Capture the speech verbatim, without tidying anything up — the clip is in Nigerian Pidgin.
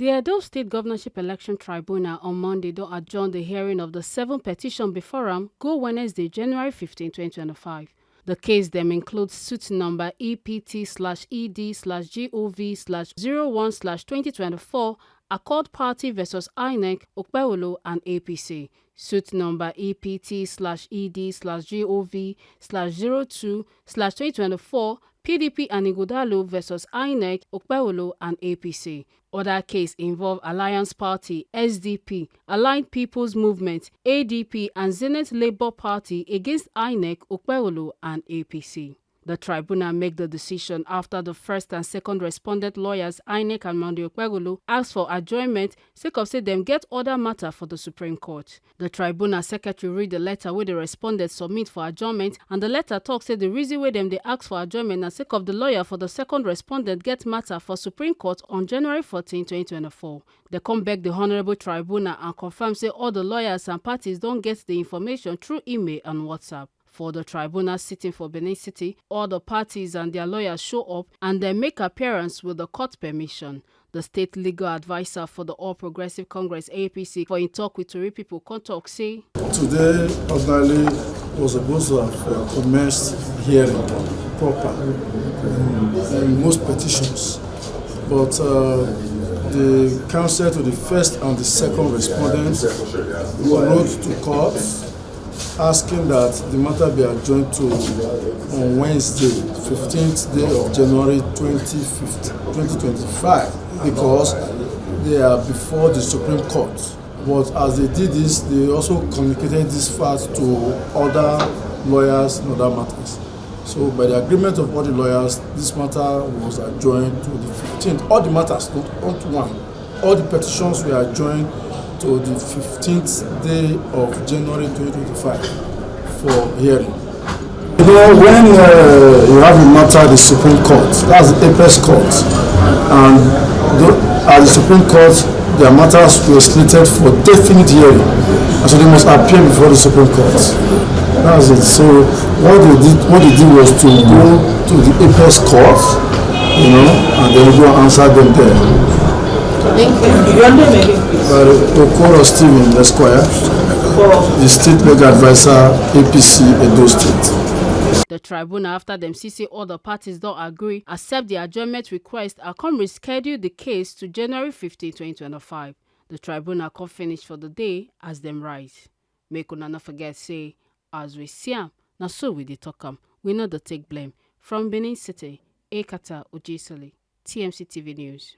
The Edo State Governorship Election Tribunal on Monday don adjourn the hearing of the seven petition before am go Wednesday, January fifteen, twenty twenty-five. The case dem include suit number E P T slash E D slash G O V slash zero one slash twenty twenty-four, Accord Party versus INEC, Okpewolo and A P C. Suit number E P T slash E D slash G O V slash zero two slash twenty twenty-four, P D P and Ighodalo versus INEC, Okpewolo and A P C. Other case involve Alliance Party, S D P, Allied People's Movement, A D P, and Zenith Labour Party against INEC, Okpewolo and A P C. The tribunal make the decision after the first and second respondent lawyers, INEC and Monday Okpewolo, asked for adjournment sake of say dem get other matter for the Supreme Court. The tribunal secretary read the letter wey the respondent submit for adjournment, and the letter talk say the reason wey dem dey ask for adjournment na sake of the lawyer for the second respondent get matter for Supreme Court on January fourteen, twenty twenty-four. They come beg the Honorable Tribunal and confirm say all the lawyers and parties don get the information through email and WhatsApp. For the tribunal sitting for Benin City, all the parties and their lawyers show up and dem make appearance with the court permission. The state legal adviser for the All Progressive Congress, A P C, for im talk with Tori people, come talk say, Today, ordinarily, was supposed to have uh, commenced hearing proper in, in most petitions, but uh, the counsel to the first and the second respondents wrote to court asking that the matter be adjourned to on Wednesday, fifteenth day of January twenty fifty, twenty twenty-five, because they are before the Supreme Court. But as they did this, they also communicated this fact to other lawyers in other matters. So by the agreement of all the lawyers, this matter was adjourned to the fifteenth. All the matters, not, not one. All the petitions were adjourned to the fifteenth day of January twenty twenty-five for hearing. You know, when uh, you have a matter at the Supreme Court, that's the apex court, and the, at the Supreme Court, their matters were slated for definite hearing, and so they must appear before the Supreme Court. That's it. So what they did, what they did was to go to the apex court, you know, and then go and answer them there. Thank you. Your name again, please. But Okoro Stephen Esquire, For the state legal advisor, A P C, Edo State. The tribunal, after dem see say all the parties don agree, accept the adjournment request and come reschedule the case to January fifteen, twenty twenty-five. The tribunal come finish for the day as dem rise. Make una no forget say, as we see am, na so we dey talk am. We no dey take blame. From Benin City, Ekata Ojisoli, T M C T V News.